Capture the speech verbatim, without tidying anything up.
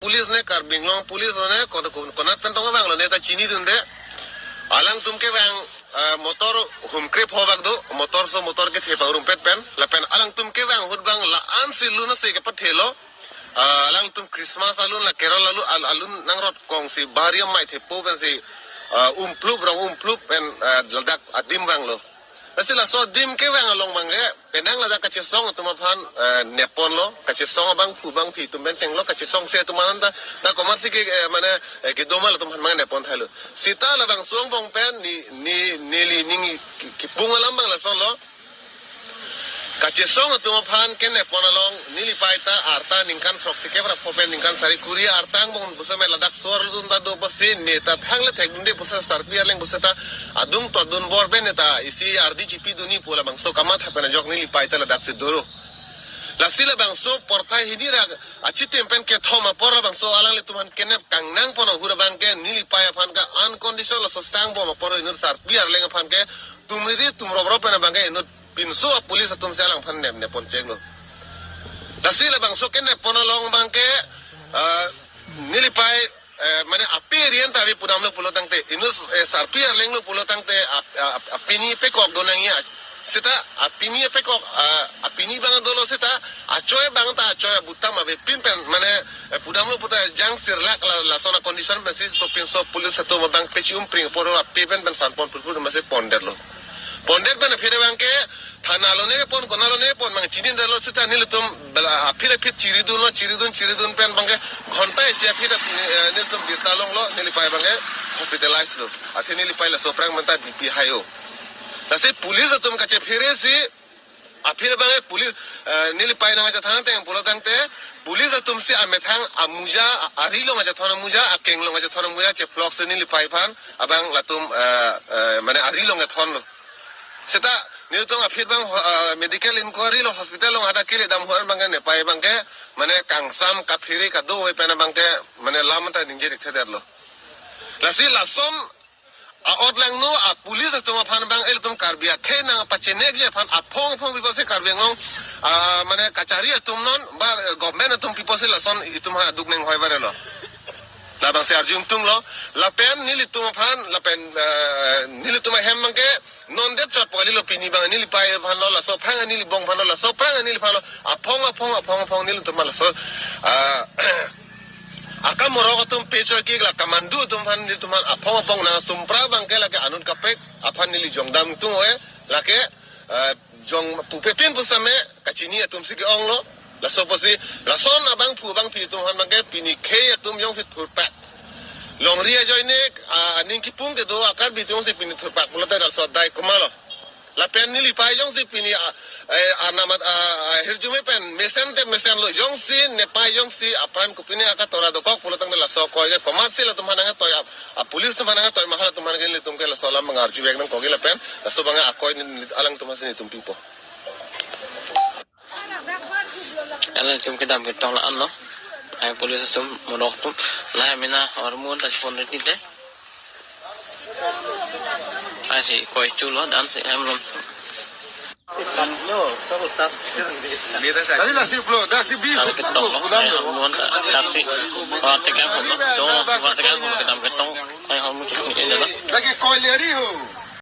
police ne, Karbi Anglong police ne, kon-, kon-, konat pen tong abang lo ne ta chinidunde. Alangtum kevang, eh, motor humkre pho bak do, motor so motor kethe pangrumpet pen, lapen alangtum kevang ahut abang la-an si lun ase kepathelo. Ah, alangtum Christmas alun la Kerala alun, al-, alun nangrot kong si bari amei thepo pensi, ah, umplup rong umplup pen, ah, ladak adim vanglo. Lasi laso adim kevang along abangke, penang ladak kachesong atum aphan, eh, nepponlo, kachesong abangphu abangphi atum pen chenglo, kachesongse atum aphan ta, ta komatsi ke, eh, mane, eh, kedo ma latum aphan abang neppon thailo. Seta labangso angbong pen, ne, ne, neli ning ki-, kipung alam abang lasonlo. Kachesong atum aphan keneppon along neli pei ta arta ningkan throksi kep ra pho pen ningkan sari kuri arta angbong pusitame ladak sor lun ta do pusi ne ta thangle thekdunde pusi sarpi arleng pusita adung to adun bor pen ne ta isi ardi chipidunji pu labangso kamatha pen ajok neli pei ta ladaksi dolo. Lasi labangso porphai hini ra achitim pen kethom apor labangso alanglitum aphan kenep kangnangpon ahut abangke neli pei aphan ke unconditional laso sangbom apor inut sarpi arleng aphan ke tumriri tumroprop pen abangke inut pinso a-police atum si alangphan nep neppon chenglo. Lasi labangso keneppon along abangke, ah, neli pei, eh, mane ape rian ta ave pudamlo pulo tangte, inut, eh, sarpi arleng lo pulo tangte, ap-, ap-, apini pekok do nangji, seta apini pekok, ah, apini abang dolo seta, achoi abang ta achoi abutam avepin pen, mane, eh, pudamlo puta jang sirlak la, lason a-condition pensi sopinso police atum abang pechi umpring apor ape pen pen sanpon purpur masi pondetlo. Pondet pen aphi abangke thana along nepon, konat along nepon abang chinidetlo seta nelitum bela aphi aphi chiridunlo, chiridun chiridun pen abangke ghonta isi aphi, eh, nelitum birta longlo, neli pei abangke hospitalize lo. Athe neli pei laso aphrang manta B P high-o. Lasi police atum kachephere si aphi abangke police, eh, neli pei nangchethan ateng pulo tangte police atum si amethang amuja, a-, ari along kachethon amuja, akeng along kachethon amuja cheploksi neli pei aphan abang latum, eh, eh, mane ari along kethonlo. Seta nelitum aphi abang ho-, ah, medical inquiry lo hospital along hadak kele dam ahut abangke ne pei abangke mane kangsam kaphere kadokave pen abangke mane lam ta ningje dik thedetlo. Lasi lason a-ot langno a-police atum aphan abang ilitum Karbi akhei nangpachiniji aphan aphong aphong pi pusi Karbi Anglong, ah, mane kachari atum non ba, eh, government atum pi pusi lason itum ha duk neng hoi barelo. Labangsi arju ingtunglo, lapen nelitum aphan, lapen, eh, nelitum ahem abangke, non det chot pali lo pini abang, neli pei aphanlo, laso aphrang neli bong aphanlo, laso aphrang neli aphanlo, aphong, aphong, aphong, aphong, nelitum aphan laso, ah, akam morok atum pechoi kik la kamandu atum aphan nelitum aphan aphong, aphong nangtum pra abangke lake anut kaprek aphan neli jongdam ingtung oi, lake, eh, jong pupetin pusitame kachini atum si ke-onglo. Laso pusi, lason abangphu abangphi atum aphan abangke pini khei atum jongsi thurpak. Longri ajoine, ah, aning kipung kedo a-Karbi atum jongsi pini thurpak pulote laso adai komatlo. Lapen neli pei jongsi pini, ah, eh, anamat, ah, ah, hirjume pen mesen te mesenlo jongsi, ne pei jongsi apran kopine akatora dokok pulo tangte laso akoi ke komatsi latum aphan nangtoi ap-, a-police atum aphan nangtoi ma halatum aphan ke nelitum ke laso alam abang arju vek nangkok ke lapen laso abang akoi ni, ni alangtum aphansi nelitum pipo. Alangtum kedam ketong la-anlo. Hai police atum, morok atum. Lahai mena hormon ta chepon ri tite. Hai si koi chulo dan si hem lom. Tadi lah si blo, dah si bis. Hai ketong lo. Hai hormon ta, dak si. Wa tekan ho lo. Dong si wa tekan ho kedam ketong. Hai hormon chepon ri tite lo. Lagi koi leri ho.